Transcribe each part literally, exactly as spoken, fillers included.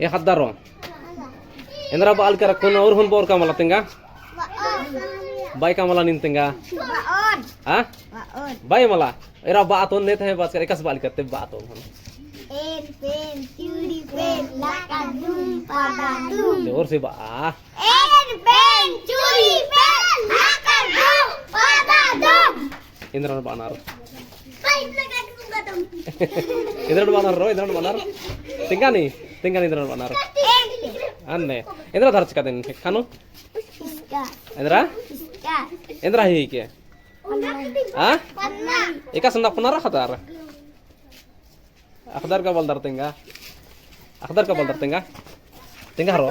ए ख़द्दारो। एन्दरा बआलकर अक्कुन और हूँ बओर का मला तेंगा? बअर। बअर का मला नीन तेंगा? बअर। हाँ? बअर। बअर मला। एरा बआ तो ने थे बाचकर एकासे बआलकर ते बआ तो। एन पेन चूड़ी पेन लाका दुम पादा दुम। जोर से बआ। एन पेन चूड़ी पेन लाका दुम पादा दुम। एन्दरन बअनर। एन्दरन बअनर रो, एन्दरन बअनर। तेंगा नी, तेंगा नी एन्दरन बअनर। अन्ने, एन्दरा धरचकदय नीन ख़ेक्खा नू? एन्दरा? एन्दरा ही के? हाँ? एकासे नपनर अख़दर। अख़दर का बलदर तेंगा। अख़दर का बलदर तेंगा। तेंगा हरो।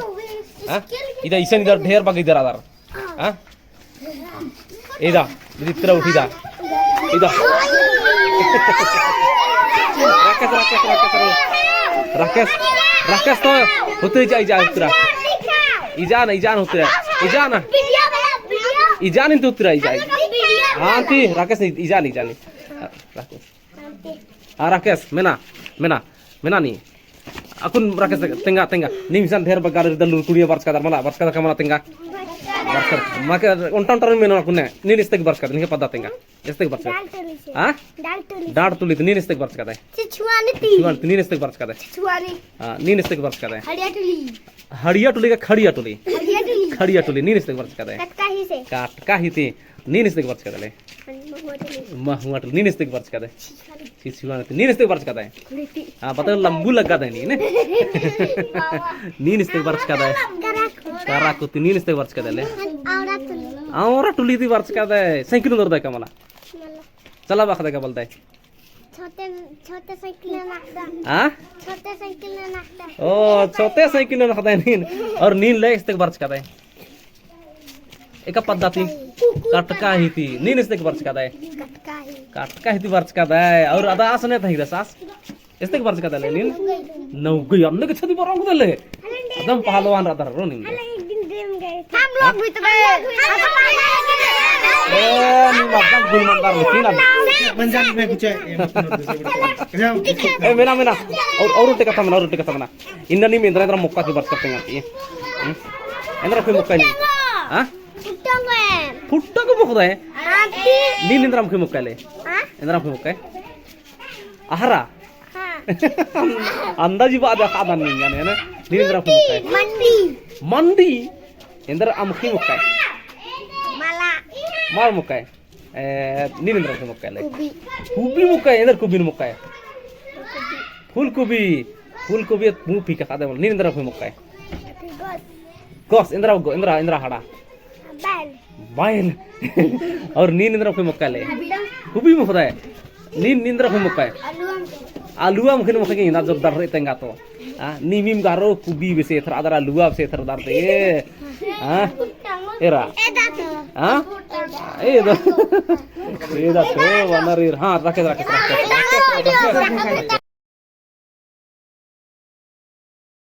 हाँ? इदा इसन इदा ढेर बग्गे इदा रअदर। हाँ? इदा, इदा इतरा उठी इदा। इदा। राकेश, राकेश, राकेश, राकेश। राकेश, राकेश तो होते जा, इजा उतरा। इजा ना, इजा ना उतरा। इजा ना। इजा नीन तो उतरा, इजा। हाँ, ती, राकेश नी, इजा नी, इजा नी। राकेश। हाँ, राकेश, मेना, मेना, मेना नी। अक्कुन राकेश तेंगा, तेंगा। नीम इसन ढेर बग्गे इदा लूरकुड़िया बरचकदर मला, बरचकदर का मला तेंगा। बरचकदर। मके ओन्टा ओन्टा मेनो अक्कुन ने। नीन इस्तेक बरचकदय, नीके पद्दा तेंगा। इस्तेक बरचकदय। डाँड़ टुली से। हाँ? डाँड़ टुली से। डाँड़ टुली ती नीन इस्तेक बरचकदय। छिछुआनी ती। छिछुआनी ती नीन इस्तेक बरचकदय। छिछुआनी। हाँ, नीन इस्तेक बरचकदय। हड़िया टुली। हड़िया टुली का खड़िया टुली? खड़िया टुली। खड़िया टुली, नीन इस्तेक बरचकदय। कटकाही से। कटकाही ती। नीन इस्तेक बरचकदय ले? महुआ टुली। महुआ टुली, नीन इस्तेक बरचकदय? छिछुआनी। छिछुआनी ती, नीन इस्तेक बरचकदय? खुड़ी ती। हाँ, बता लम्बू लग्गदय नीन। नीन इस्तेक बरचकदय? कराकुती। कराकुती, नीन इस्तेक बरचकदय ले? औरा टुली। औरा टुली ती बरचकदय। साइकिल उन्दरदय का मला? मला। चलाबआ अख़दय का बलदय? छोटे, छोटे साइकिल नू अख़दय। हाँ? छोटे साइकिल नू अख़दय। ओ, छोटे साइकिल नू अख़दय नीन। और नीन ले इस्तेक बरचकदय? एका पद्दा ती? कटकाही ती। नीन इस्तेक बरचकदय? कटकाही। कटकाही ती बरचकदय। और अदा आस ने तही रअदस आस? इस्तेक बरचकदय ले नीन? नौगई। अन्ने के छदी बरंग दे ले। एकदम पहलवान रअदर रो नीन। हम लोग भी तो गए। ए, नीम अब्बा गुल मंदार लेकिन अब। पंजाबी में कुछ है, ये मत सुनो, दूसरे को। ए, मेना, मेना। और, और उल्टे कत्था मेना, और उल्टे कत्था मेना। इन्ना नीम एन्दरा, एन्दरा मोक्का की बरचकदय तेंगा ती? हम्म? एन्दरा ख़ेक्खा मोक्का नीम? हाँ? फुट्टा को मोक्का है? हाँ, ती। नीन एन्दरा ख़ेक्खा मोक्का ले? हाँ? एन्दरा ख़ेक्खा मोक्का है? अहरा? हाँ। अंदाजी बअदय ख़द्दन नीन जाने, है ना? नीन एन्दरा ख़ेक्खा मोक्का है? मंडी। मंडी? एन्दरा अमख़ी मोक्का है? मला। मला मोक्का है? ए, नीन एन्दरा ख़ेक्खा मोक्का है ले? कुबी। कुबी मोक्का है, एन्दरा कुबी मोक्का है? फूल कुबी। फूल कुबी, मुँह फीका ख़द्दय मला। नीन एन्दरा ख़ेक्खा मोक्का है? गोस। गोस, एन्दरा गो-, एन्दरा, एन्दरा हड़ा? बैल। बैल। और नीन एन्दरा ख़ेक्खा मोक्का ले? कुबी। कुबी मोख़दय। नीन, नीन एन्दरा ख़ेक्खा मोक्का है? आलुआ। आलुआ अमख़ी मोक्का की ना जब दर रे तेंगा तो। हाँ, नीम मीम गारो कुबी बेसे एथरदर, आलुआ बेसे एथरदर ते। हाँ? एरा। हाँ? ए दा। ए दा तो, वनर ईर। हाँ, राकेश, राकेश, राकेश।